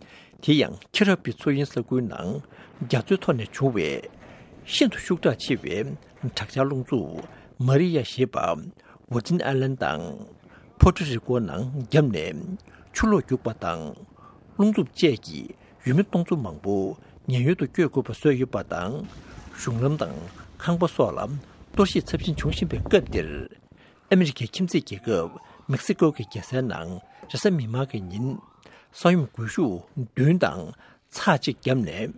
དེ་ཡང་ཁེ་རབ་ཀྱི་མཚོ་དབྱིངས་ས་ཁུལ་ནང་རྒྱ་མཚོའི་ཐོག་ནས་བྱུང་བའི་ཤིན་ཏུ་ཤུགས་དྲག་ཆེ་བའི་དྲག་ཆར་རླུང་འཚུབ་མ་རི་ཡ་ཞེས་པ་ཝར་ཇིན་ཨའི་ལན་དང་ཕོ་ཊི་རི་ཀོ་ནང་བརྒྱབ་ནས་ཆུ་ལོག་རྒྱུག་པ་དང་རླུང་འཚུབ་བཅས་ཀྱིས་ཡུལ་མི་སྟོང་ཚོ་མང་པོ་ཉེན་གཡོལ་དུ་བསྐྱོད་དགོས་པ་བཟོས་ཡོད་པ་དང་། གཞུང་ལམ་དང་ཁང་པ་སོགས་ལ་གཏོར་བཤིག་ཚབས་ཆེན་བྱུང་བཞིན་པའི་སྐབས་འདིར། ཨ་མི་རི་ཀའི་ཁྱིམ་མཚེས་རྒྱལ་ཁབ་མེག་སི་ཀོ་གི་རྒྱལ་སའི་ནང་རེས་གཟའ་མིག་དམར་གྱི་ཉིན་ས་ཡོམ་འགུལ་ཤུགས་བདུན་དང་ཚེག་གཅིག་བརྒྱབ་ནས།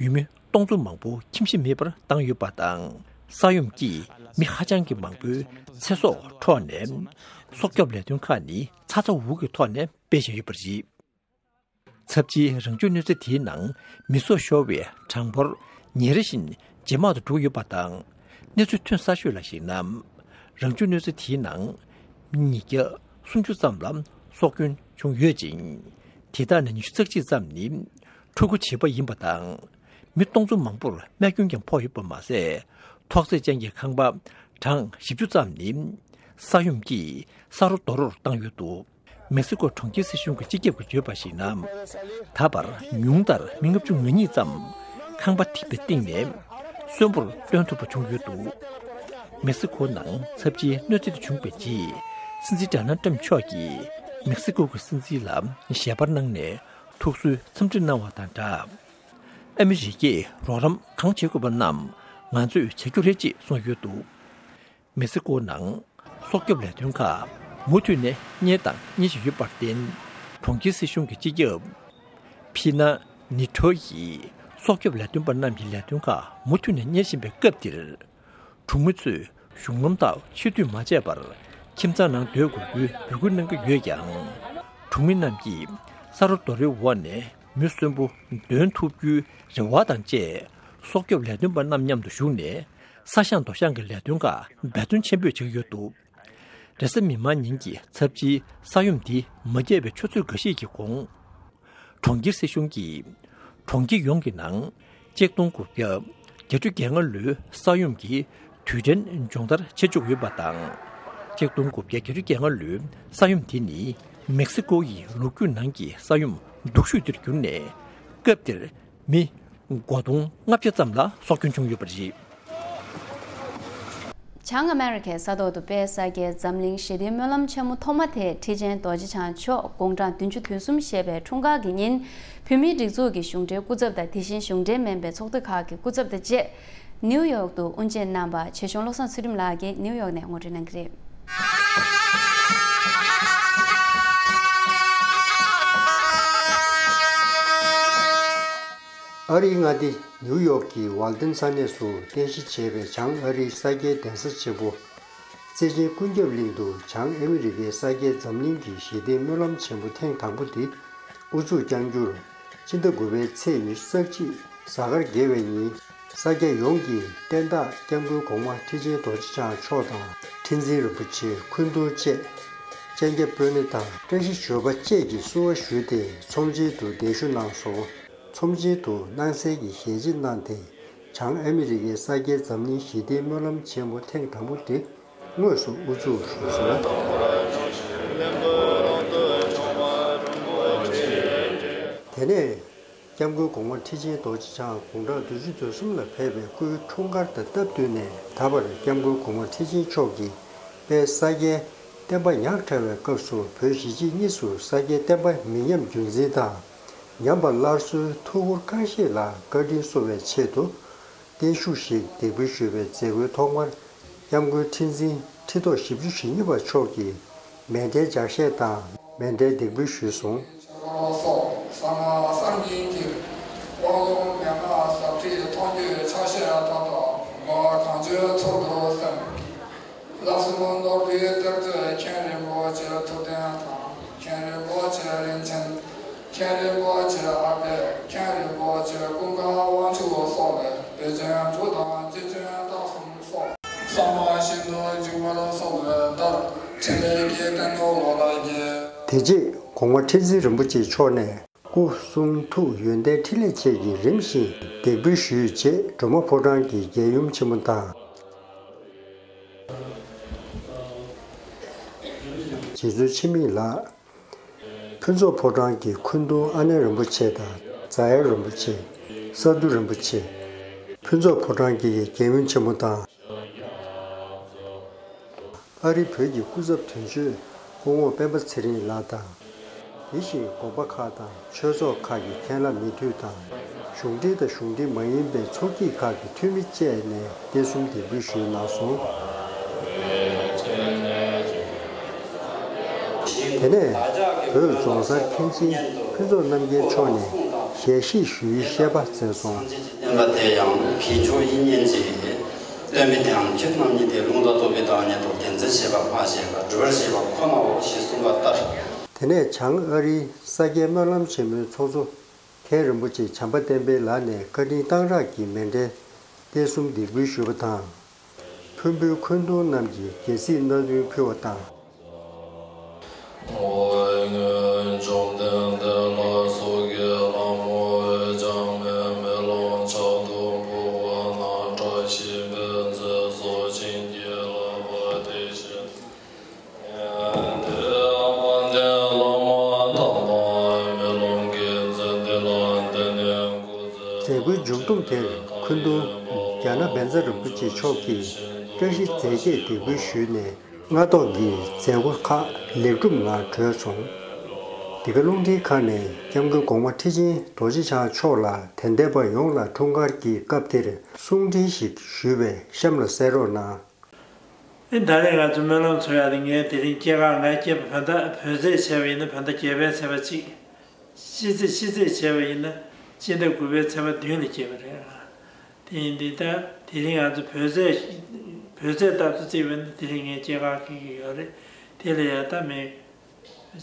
ཡུལ་མི་སྟོང་ཚོ་མང་པོ་ཁྱིམ་གཞིས་མེད་པར་བཏང་ཡོད་པ་དང་། ས་ཡོམ་གྱིས་མི་ཧ་ཅང་གི་མང་པོའི་ཚེ་སྲོག་འཕྲོག་ནས། སྲོག་སྐྱོབ་ལས་དོན་ཁག་ནི་ཚ་ཚ་འུར་འུར་གྱི་ཐོག་ནས་སྤེལ་བཞིན་ཡོད་པ་རེད། ཚབས་ཆེའི་རང་བྱུང་གནོད་འཚེ་དེའི་ནང་མི་སྲོག་ཤོར་བའི་གྲངས་འབོར་ཉིན་རེ་བཞིན་ཇེ་དམའ་དུ་འགྲོ་ཡོད་པ་དང་། གནས་ཚུལ་ཐོན་གསར་ཤོས་ལ་གཞིགས་ན། རང་བྱུང་གནོད་འཚེ་དེའི་ནང་མི་ཉིས་བརྒྱ་སུམ་ཅུ་ཙམ་ལ་སྲོག་སྐྱོན་བྱུང་ཡོད་ཅིང་། དེ་དག་ནས་ཉི་ཤུ་རྩ་གཅིག་ཙམ་ནི་ཕྲུ་གུ་བྱིས་པ་ཡིན་པ་དང་། མི་སྟོང་ཚོ་མང་པོར་རྨས་སྐྱོན་ཀྱང་ཕོག་ཡོད་པ་མ་ཟད། ཐོག་བརྩེགས་ཅན་གྱི་ཁང་པ་གྲངས་བཞི་བཅུ་ཙམ་ནི་ས་ཡོམ་གྱིས་ས་རུ་རྡོ་རུར་བཏང་ཡོད་འདུག་མེག་སི་ཀོ་གྲོང་ཁྱེར་སྲིད་གཞུང་གི་སྤྱི་ཁྱབ་ཀྱིས་བརྗོད་པར་གཞིགས་ན། ད་བར་ཉུང་མཐར་མི་ལྔ་བཅུ་ང་གཉིས་ཙམ་ཁང་པ་ཐིགས་པའི་སྟེང་ནས་གསོན་པོར་བཏོན་ཐུབ་པ་བྱུང་ཡོད་འདུག་མེག་སི་ཀོ་ནང་ཚབས་ཆེའི་གནོད་འཚེ་དེ་བྱུང་བའི་རྗེས། སྲིད་འཛིན་ཌོ་ནལ་ཊམ་མཆོག་གིས་མེག་སི་ཀོ་གི་སྲིད་འཛིན་ལ་ཞལ་པར་གནང་ནས་ཐུགས་གསོའི་འཚམས་འདྲི་གནང་བ་དང་སྦྲགས། ཨ་མི་རི་ཀས་རོགས་རམ་གང་བྱེད་དགོས་པ་རྣམས་ང་ཚོས་བྱ་རྒྱུ་རེད་ཅེས་གསུངས་ཡོད་འདུག་མེག་སི་ཀོ་ནང་སྲོག་སྐྱོབ་ལས་དོན་ཁག་མུ་མཐུད་ནས་གཉེར་དང་གཉེར་བཞིན་ཡོད་པར་བརྟེན། གྲོང་ཁྱེར་སྲིད་གཞུང་གི་སྤྱི་ཁྱབ་ཕི་ན་ ནི་ཁྲོ་ཡིས་སྲོག་སྐྱོབ་ལས་དོན་པ་རྣམས་ཀྱི་ལས་དོན་ཁག་མུ་མཐུད་ནས་གཉེར་བཞིན་པའི་སྐབས་འདིར། གྲོང་མི་ཚོས་གཞུང་ལམ་དག་ཕྱིར་སྡུད་མ་བྱས་པར་ཁྱིམ་ཚང་ནང་སྡོད་དགོས་རྒྱུའི་འབོད་སྐུལ་གནང་གི་ཡོད་ཀྱང་། གྲོང་མི་རྣམས་ཀྱིས་ས་རོ་རྡོ་རིང་འོག་ནས་མི་གསོན་པོ་འདོན་ཐུབ་རྒྱུའི་རེ་བ་དང་བཅས། སྲོག་སྐྱོབ་ལས་དོན་པ་རྣམས་མཉམ་དུ་བཞུགས་ནས། ས་ཞང་རྡོ་ཞང་གི་ལས་དོན་ཁག་འབད་བརྩོན་ཆེན་པོས་བྱེད་ཀྱི་ཡོད་འདུག་རེས་གཟའ་མིག་དམར་ཉིན་གྱི་ཚབས་ཆེའི་ས་ཡོམ་འདི་མ་སྐྱེས་པའི་ཆུ་ཚོད་འགའ་ཤས་ཀྱི་གོང་། གྲོང་ཁྱེར་སྲིད་གཞུང་གིས། གྲོང་ཁྱེར་ཡོངས་ཀྱི་ནང་གཅིག་སྟོང་དགུ་བརྒྱ་བརྒྱད་ཅུ་གྱ་ལྔ་ལོའི་ས་ཡོམ་གྱི་དུས་དྲན་སྦྱོང་བརྡར་བྱེད་བཅུག་ཡོད་པ་དང་། གཅིག་སྟོང་དགུ་བརྒྱ་བརྒྱད་ཅུ་གྱ་ལྔ་ལོའི་ས་ཡོམ་དེ་ནི་མེག་སི་ཀོ་ཡི་ལོ་རྒྱུས་ནང་གི་ས་ཡོམ་སྡུག་ཤོས་དེར་གྱུར་ནས། སྐབས་དེར་མི་སྒོར་དུང་ལྔ་བརྒྱ་ཙམ་ལ་སྲོག་སྐྱོན་བྱུང་ཡོད་པ་རེད། བྱང་ཨ་མེ་རི་ཁའི་ས་ཐོག་ཏུ་དཔལ་ས་སྐྱའི་འཛམ་གླིང་ཞི་བདེའི་སྨོན་ལམ་ཆེན་མོ་ཐོག་མ་དེ་ཁྲི་ཆེན་རྡོ་རྗེ་འཆང་མཆོག་དགུང་གྲངས་བདུན་ཅུ་དོན་གསུམ་བཞེས་པའི་འཁྲུངས་སྐར་གྱི་ཉིན། བོད་མིའི་སྒྲིག་འཛུགས་ཀྱི་གཞུང་འབྲེལ་སྐུ་ཚབ་དང་དེ་བཞིན་གཞུང་འབྲེལ་མིན་པའི་ཚོགས་སྡེ་ཁག་གི་སྐུ་ཚབ་དང་བཅས། ནིའུ་ཡོག་ཏུ་དབུ་འབྱེད་གནང་བ་ཆེ་ཆུང་བློ་བཟང་ཚུལ་ཁྲིམས་ལགས་ཀྱིས་ནིའུ་ཡོག་ནས་ངོ་སྤྲོད་གནང་གི་རེད། ཨ་རིའི་མངའ་སྡེ་ནིའུ་ཡོག་གི་ཝལ་ཏན་ས་གནས་སུ་རྟེན་གཞི་བྱས་པའི་བྱང་ཨ་རིའི་ས་སྐྱའི་གདན་ས་ཆེན་པོ། བརྩེ་ཆེན་ཀུན་ཁྱབ་གླིང་དུ་བྱང་ཨ་མི་རི་ཀའི་ས་སྐྱའི་འཛམ་གླིང་གི་ཞི་བདེའི་སྨོན་ལམ་ཆེན་པོ་ཐེངས་དང་པོ་དེ་དབུ་འཛུགས་བསྐྱང་རྒྱུར། སྤྱི་ཟླ་དགུ་པའི་ཚེས་ཉི་ཤུ་རྩ་གཅིག་གཟའ་སྐར་དགེ་བའི་ཉིན། ས་སྐྱ་ཡོངས་ཀྱི་བསྟན་བདག་སྐྱབས་མགོན་གོང་མ་ཁྲི་ཆེན་རྡོ་རྗེ་འཆང་མཆོག་དང་། ཁྲི་འཛིན་རིན་པོ་ཆེ། སྐུ་མདུན་བཅས་སྤྱན་སྐྱབས་དཔོན་སློབ་དང་བཀྲ་ཤིས་ཞབས་པ་བཅས་ཀྱིས་བསུ་བ་ཞུས་ཏེ་ཚོམས་ཆེན་དུ་གདན་ཞུ་གནང་སོང་། ཚོམས་ཆེན་དུ་སྣང་གསལ་གྱི་ཞལ་འབྱེད་གནང་སྟེ། བྱང་ཨ་མི་རི་ཀའི་ས་སྐྱའི་འཛམ་གླིང་ཞི་བདེའི་སྨོན་ལམ་ཆེན་མོ་ཐེངས་དང་པོ་དེ་དངོས་སུ་དབུ་འཛུགས་ཞུས་སོང་། དེ་ནས། སྐྱབས་མགོན་གོང་མ་ཁྲི་ཆེན་རྡོ་རྗེ་འཆང་དགུང་གྲངས་བདུན་ཅུ་དོན་གསུམ་ལ་ཕེབས་པའི་སྐུའི་འཁྲུངས་སྐར་དང་སྟབས་བསྟུན་ནས། ད་བར་སྐྱབས་མགོན་གོང་མ་ཁྲི་ཆེན་མཆོག་གིས་དཔལ་ས་སྐྱའི་བསྟན་པ་ཉག་ཕྲ་བའི་སྐབས་སུ་བོད་གཞིས་བྱེས་གཉིས་སུ་ས་སྐྱའི་བསྟན་པ་མི་ཉམས་རྒྱུན་འཛིན་དང་། ཉམས་པ་སླར་གསོའི་ཐུགས་ཁུར་གང་ཤེས་ལ་བཀའ་དྲིན་གསོ་བའི་ཆེད་དུ། བརྟན་བཞུགས་ཤིག་འདེགས་འབུལ་ཞུས་པའི་མཛད་སྒོའི་ཐོག་མར། སྐྱབས་མགོན་ཁྲི་འཛིན་ཁྲི་ཐོག་བཞི་བཅུ་ཞེ་གཉིས་པ་མཆོག་གིས་མཎྜལ་ལྗགས་བཤད་དང་མཎྜལ་འདེགས་འབུལ་ཞུས་སོང་། ཕྱག་རོགས་སོགས་གསང་སྔགས་གསར་རྙིང་གི་དབང་ལུང་མན་ངག་ཟབ་ཁྲིད་མཐོང་བརྒྱུད་ཕྱག་བཞེས་མཐའ་དག་མགོན་གང་བྱོན་ཚུལ་དུ་གསན། ལག་གསུམ་ནོར་བུའི་གཏེར་མཛོད་མཁན་རིན་པོ་ཆེ་ཐུབ་བསྟན་དང་། མཁན་རིན་པོ་ཆེ་རིན་ཆེན། མཁན་རིན་པོ་ཆེ་ཨ་པད། མཁན་རིན་པོ་ཆེ་ཀུན་དགའ་དབང་ཕྱུག་སོགས་ལས་བདེ་ཆེན་དྲུག་དང་རྗེ་བཙུན་རྟགས་གསུམ་སོགས་གསང་བ་ཤིན་ཏུ་འཇུག་པར་གསོལ་བའི་བརྡར་འཕྲིན་ལས་ཀྱི་རྟེན་དུ་ལོ་ལ་བརྒྱན། དེ་རྗེས་གོང་མ་ཁྲི་འཛིན་རིན་པོ་ཆེ་མཆོག་ནས། སྐུ་གསུང་ཐུགས་ཡོན་ཏན་འཕྲིན་ལས་བཅས་ཀྱིས་རིམ་བཞིན་འདེགས་འབུལ་ཞུས་རྗེས། སྒྲོལ་མ་ཕོ་བྲང་གི་རྒྱལ་ཡུམ་ཆེན་མོ་དང་། རྗེ་བཙུན་འཆི་མེད་ལགས། ཕུན་ཚོགས་ཕོ་བྲང་གི་སྐུ་གདུང་ཨ་ནེ་རིན་པོ་ཆེ་དང་རྫ་གཡག་རིན་པོ་ཆེ། ས་འདུ་རིན་པོ་ཆེ། ཕུན་ཚོགས་ཕོ་བྲང་གི་རྒྱལ་ཡུམ་ཆེན་མོ་དང་། ཨ་རི་བོད་ཀྱི་སྐུ་ཚབ་དོན་གཅོད་སྐུ་ངོ་སྤེན་པ་ཚེ་རིང་ལགས་དང་། དེ་བཞིན་དགོན་པ་ཁག་དང་ཆོས་ཚོགས་ཁག་གི་མཁན་བླ་མི་འཐུས་དང་། གཞུང་འབྲེལ་དང་གཞུང་འབྲེལ་མ་ཡིན་པའི་ཚོགས་སྐྱིད་ཁག་གི་འཐུས་མི་བཅས་ནས་རྟེན་གསུམ་འདེགས་འབུལ་ཞུས་གནང་སོང་། དེ་ནས་བོད་རྫོང་སར་མཁན་ཆེན་ཕུན་ཚོགས་རྣམ་རྒྱལ་མཆོག་ནས་ཞལ་བཞེས་ཞུ་ཡུལ་བཤད་པ་མཛད་སོང་། བསྟན་པ་དེ་ཡང་གི་ཆོས་དབྱིག་གཉེན་གྱི་སྟོན་པའི་དེའང་ཁྱེད་རྣམ་གཉིས་ཏེ་ལུང་དང་རྟོགས་པའི་བདག་ཉིད་དོ། དེ་འཛིན་བྱེད་པ་སྨྲ་བྱེད་པ་སྒྲུབ་པར་བྱེད་པ་ཁོ་ནའོ་ཞེས་གསུངས་པ་ལྟར། དེ་ནས་བྱང་ཨ་རིའི་ས་སྐྱའི་སྨོན་ལམ་ཆེན་མོའི་ཚོགས་གཙོ་མཁན་རིན་པོ་ཆེ་བྱམས་པ་བསྟན་འཕེལ་ལགས་ནས་བཀའ་དྲིན་གཏང་རག་གི་མཎྜལ་རྟེན་གསུམ་འདེགས་འབུལ་ཞུས་པ་དང་། ཕུར་བུའི་འཁོན་གདུང་རྣམས་ཀྱིས་རྒྱལ་སྲིད་སྣ་བདུན་ཕུལ་བ་དང་། མཛད་སྒོའི་མཇུག་བསྡོམས་དེར་འཁོན་གདུང་རྒྱ་ནག་བཛྲ་རིན་པོ་ཆེ་མཆོག་གིས་བཀྲ་ཤིས་རྫས་བརྒྱད་འདེགས་འབུལ་ཞུས་ནས། སྔ་ཐོག་གི་མཛད་སྒོ་ཁག་ལེགས་གྲུབ་ངང་གྲོལ་སོང་། འདི་ག་རླུང་འཕྲིན་ཁང་ནས་སྐྱབས་མགོན་གོང་མ་ཁྲི་ཆེན་རྡོ་རྗེ་འཆང་མཆོག་ལ་དད་ལྡན་པ་ཡོངས་ལ་འཁྲུངས་སྐར་གྱི་སྐབས་དེར་གསུང་འཕྲིན་ཞིག་ཞུས་པའི་གཤམ་ལ་གསན་རོགས་གནང་། ཨེ་ད་རེས་ང་ཚོ་སྨོན་ལམ་ཚོགས་ཡག་དེ་ངས་དེ་རིང་སྐྱེས་སྐར་ང་སྐྱེས་པ་བོད་ཟླ་བོད་ཟླ་བྱས་པ་ཡིན་ན་བོད་ཟླ་བརྒྱད་པའི་ཚེས་པ་གཅིག་ཤི་ཚེས་ཤི་ཚེས་བྱས་པ་ཡིན་ན། སྤྱི་ཟླ་དགུ་པའི་ཚེས་པ་བདུན་ལ་སྐྱེས་པ་རེད། དེ་ཡིན་དུས་ད་དེ་རིང་ང་ཚོ་བོད་ཚེས་བོད་ཚེས་རྟག་ཏུ་བརྩིས་པ་ནི་དེ་རིང་ངས་སྐྱེས་སྐར་འཁེལ་གྱི་ཡོད་རེད། དེ་ལ་ཡང་ད་མི་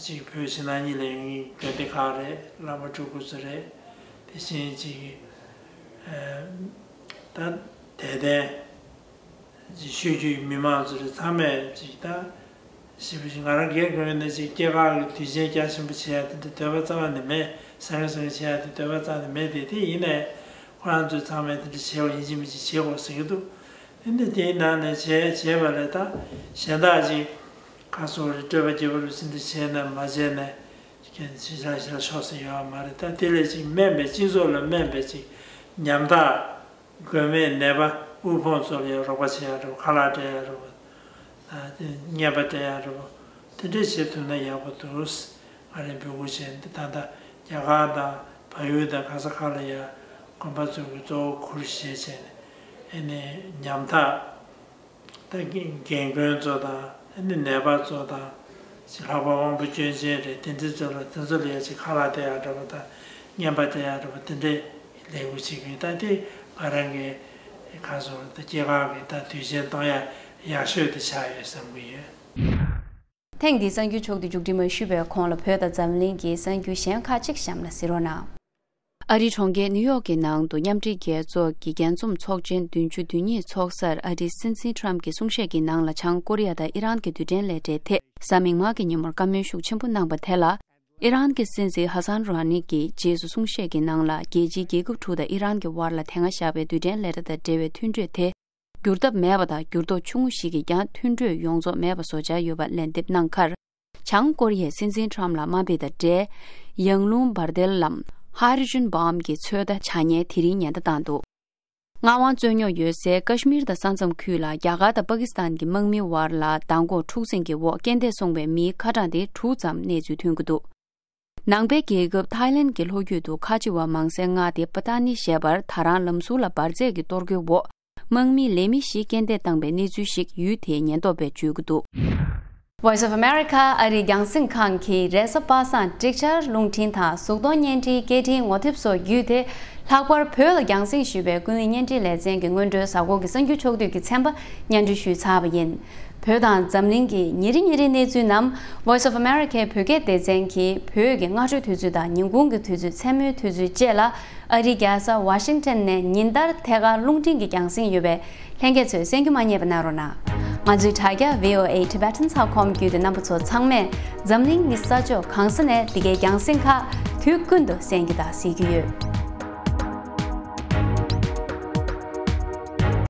ཅིག་བོད་ཕྱི་ནང་གཉིས་ལ་ཡོང་མཁན་དགོན་སྡེ་ཁག་རེད། བླ་མ་སྤྲུལ་སྐུ་ཚོ་རེད། དེ་བཞིན་ཅིག་ཨ་ད་དད་ལྡན་ཅིག་ཤོད་རྒྱུའི་མི་མང་ཚོ་རེད། ཚང་མས་ཅིག་ད་ཞེ་པོ་ཅིག་ང་རང་སྒེར་ངོས་ནས་ཅིག་སྐྱེས་སྐར་གྱི་དུས་ཆེན་རྒྱ་ཆེན་པོ་བྱེད་ཡ་དེ་འདྲ་འདོད་པ་རྩ་བ་ནས་མེད། བཟང་ངན་བཟང་ངན་བྱེད་ཡ་དེ་འདོད་པ་རྩ་ནས་མེད་དེ། དེ་ཡིན་ནའི་ཁོ་རང་ཚོས་ཚང་མས་དེ་འདྲ་བྱེད་པ་ཡིན་གཅིག་མིན་གཅིག་བྱེད་དགོས་ཟེར་གྱི་འདུག་དེ་འདྲ་དེའི་ནང་ནས་བྱས་བྱས་པ་ལས་ད་གཞན་དག་ཅིག་ཁ་སོ་རེ་སྤྲོས་པ་རྒྱས་པ་རུ་ཕྱིན་འདི་བྱས་ན་མ་བྱས་ན་ཁྱེད་ཅི་བྱ་ཞིག་ལ་ཆོག་ས་ཡོད་མ་རེད། ད་དེ་ལས་ཅིག་སྨན་པའི་སྤྱི་ཚོགས་ལ་སྨན་པའི་ཅིག་ཉམ་ཐག་མགོན་མེད་ནད་པ་དབུལ་ཕོངས་ཚོ་ལ་ཡང་རོགས་པ་བྱེད་ཡ་རེད་པ། ཁ་ལག་སྤྲད་ཡ་རེད་པ། ཨ་དེ་རྔན་པ་སྤྲད་ཡ་རེད་པ། དེ་འདྲས་བྱེད་ཐུབ་ན་ཡག་པོ་འདུག་ང་རང་འབོད་སྐུལ་བྱས་འདི་ད་ལྟ་རྒྱ་གར་དང་བལ་ཡུལ་དང་ག་ས་ག་ལ་ཡ་དགོན་པ་ཚོ་གི་གཙོ་བོ་གུར་བཞེས་བྱས་ནས་ཨ་ནི་ཉམ་ཐག་ད་རྒན་རྒན་རྒོན་ཚོ་དང་ཨ་ནི་ནད་པ་ཚོ་དང་ཅིག་ལྷག་པར་དབང་པོ་སྐྱོན་ཅན་རེད། དེ་འདྲས་ཚོ་ལ་དེ་ཚོ་ལ་ཡ་ཅིག་ཁ་ལག་སྟེར་ཡ་འདྲ་པོ་དང་རྔན་པ་སྟེར་ཡ་འདྲ་པོ་དེ་འདྲས་ལས་འགུལ་བྱེད་ཀྱི་ཡོད། ད་དེ་ང་རང་གི་ཁ་སོ་ད་སྐྱེས་སྐར་གི་ད་དུས་ཆེན་གཏོང་ཡ་ཡག་ཤོས་དེ་ཆགས་ཡོད་བསམ་གྱི་ཡོད། ཐེངས་འདིའི་གསར་འགྱུར་ཕྱོགས་བསྡུས་མཇུག་སྒྲིལ་མ་ཞུས་པའི་གོང་ལ་བོད་དང་འཛམ་གླིང་གི་གསར་འགྱུར་གཞན་ཁག་ཅིག་གཤམ་ལ་གཟིགས་རོགས་གནང་། ཨ་རིའི་གྲོང་ཁྱེར་ནིའུ་ཡོག་གི་ནང་དུ་མཉམ་འབྲེལ་རྒྱལ་ཚོགས་ཀྱི་རྒྱས་འཛོམས་ཚོགས་ཆེན་བདུན་ཅུ་དོན་གཉིས་ཚོགས་སར་ཨ་རིའི་སྲིད་འཛིན་ཁྲམ་གྱི་གསུང་བཤད་ཀྱི་ནང་ལ་བྱང་ཀོ་རི་ཡ་དང་ཨི་རན་གྱི་རྡུལ་ཕྲན་ལས་གྲྭའི་ཐད་གཟའ་མིག་དམར་གྱི་ཉིན་མོར་བཀའ་མོལ་ཤུགས་ཆེན་པོ་གནང་པ་དེ་ལ། ཨི་རན་གྱི་སྲིད་འཛིན་ཧ་སན་རོ་ཧ་ནི་གྱིས་རྗེས་སུ་གསུང་བཤད་ཀྱི་ནང་ལ་རྒྱལ་སྤྱིའི་རྒྱལ་ཁབ་དྲུག་དང་ཨི་རན་གྱི་དབར་ལ་དེ་སྔ་བཞག་པའི་རྡུལ་ཕྲན་ལས་གྲྭ་དང་འབྲེལ་བའི་མཐུན་གྲོས་དེ། འགྱུར་ཐབས་མེད་པ་དང་འགྱུར་ལྡོག་ཆུང་ངུ་ཞིག་གིས་ཀྱང་མཐུན་གྲོས་ཡོངས་རྫོགས་མེད་པ་བཟོ་འཆར་ཡོད་པ་ལན་འདེབས་གནང་ཁར། བྱང་ཀོ་རི་ཡའི་སྲིད་འཛིན་ཁྲམ་ལ་དམའ་འབེབས་དང་འབྲེལ། ཡང་རླུང་འབར་མདེལ་ལམ་ཧའི་ཌྲོ་ཇན་བྷོམ་གྱི་ཚོད་ལྟ་བྱ་ཉེས་དེ་རིང་ཉེན་བརྡ་བཏང་འདུག་མངའ་དབང་རྩོད་རྙོག་ཡོད་སའི་ཀ་ཤི་མིར་དང་ས་མཚམས་ཁུལ་ལ་རྒྱ་གར་དང་པ་ཀི་སི་ཐན་གྱི་དམག་མིའི་དབར་ལ་མདང་དགོང་འཁྲུག་འཛིང་གི་འོག་རྐྱེན་འདས་སོང་བའི་མིའི་ཁ་གྲངས་དེ་དྲུག་ཙམ་གནས་ཚུལ་ཐོན་གྱི་འདུག་ནང་པའི་རྒྱལ་ཁབ་ཐའི་ལན་གྱི་ལྷོ་རྒྱུད་དུ་ཁ་ཆེ་བ་མང་སའི་མངའ་སྡེ་པ་ཏ་ནི་ཞེས་པར་ད་རང་ལམ་ཟུར་ལ་འབར་རྫས་ཀྱི་གཏོར་རྒོལ་འོག་དམག་མི་ལས་མི་བཞི་རྐྱེན་འདས་བཏང་པའི་གནས་ཚུལ་ཞིག་ཡུལ་དེའི་ཉེན་རྟོག་པས་བརྗོད་ཀྱི་འདུག Voice of America ཨ་རིའི་རྒྱང་སྲིང་ཁང་གིས་རེས་གཟའ་པ་སངས་སྒྲིག་ཆར་རླུང་འཕྲིན་དང་གཟུགས་མཐོང་བརྙན་འཕྲིན་སྐད་འཕྲིན་ངོ་དེབ་སོགས་བརྒྱུད་དེ། ལྷག་པར་བོད་ལ་རྒྱང་སྲིང་ཞུས་པའི་ཀུན་གླེང་བརྙན་འཕྲིན་ལེ་ཚན་གྱི་སྔོན་འགྲོའི་གཟའ་འཁོར་གྱི་གསར་འགྱུར་ཕྱོགས་བསྡུས་ཀྱི་ཚན་པ་སྙན་སྒྲོན་ཞུས་ཚར་བ་ཡིན། བོད་དང་འཛམ་གླིང་གི་ཉིན་རེ་ཉིན་རེའི་གནས་ཚུལ་རྣམས་Voice of America བོད་སྐད་སྡེ་ཚན་གྱིས་བོད་ཀྱི་སྔ་དྲོའི་དུས་ཚོད་དང་ཉིན་གུང་གི་དུས་ཚོད། མཚན་མོའི་དུས་ཚོད་བཅས་ལ་ཨ་རིའི་རྒྱལ་ས་ཝ་ཤིང་ཊོན་ནས་ཉིན་ལྟར་ཐད་ཀར་རླུང་འཕྲིན་གྱི་རྒྱང་སྲིང་ཡོད་པས། ལྷན་རྒྱས་ཚོས་གསན་རྒྱུ་མ་བསྙེལ་བ་གནང་རོགས་གནང་། ང་ཚོའི་དྲ་རྒྱ་V O A Tibetans dot com བརྒྱུད་དེ་རྣམ་པ་ཚོ་ཚང་མས་འཛམ་གླིང་གི་ས་ཕྱོགས་གང་ས་ནས་འདི་གའི་རྒྱང་སྲིང་ཁག་དུས་ཀུན་ཏུ་གསན་རྒྱུ་དང་གཟིགས་རྒྱུ་ཡོད།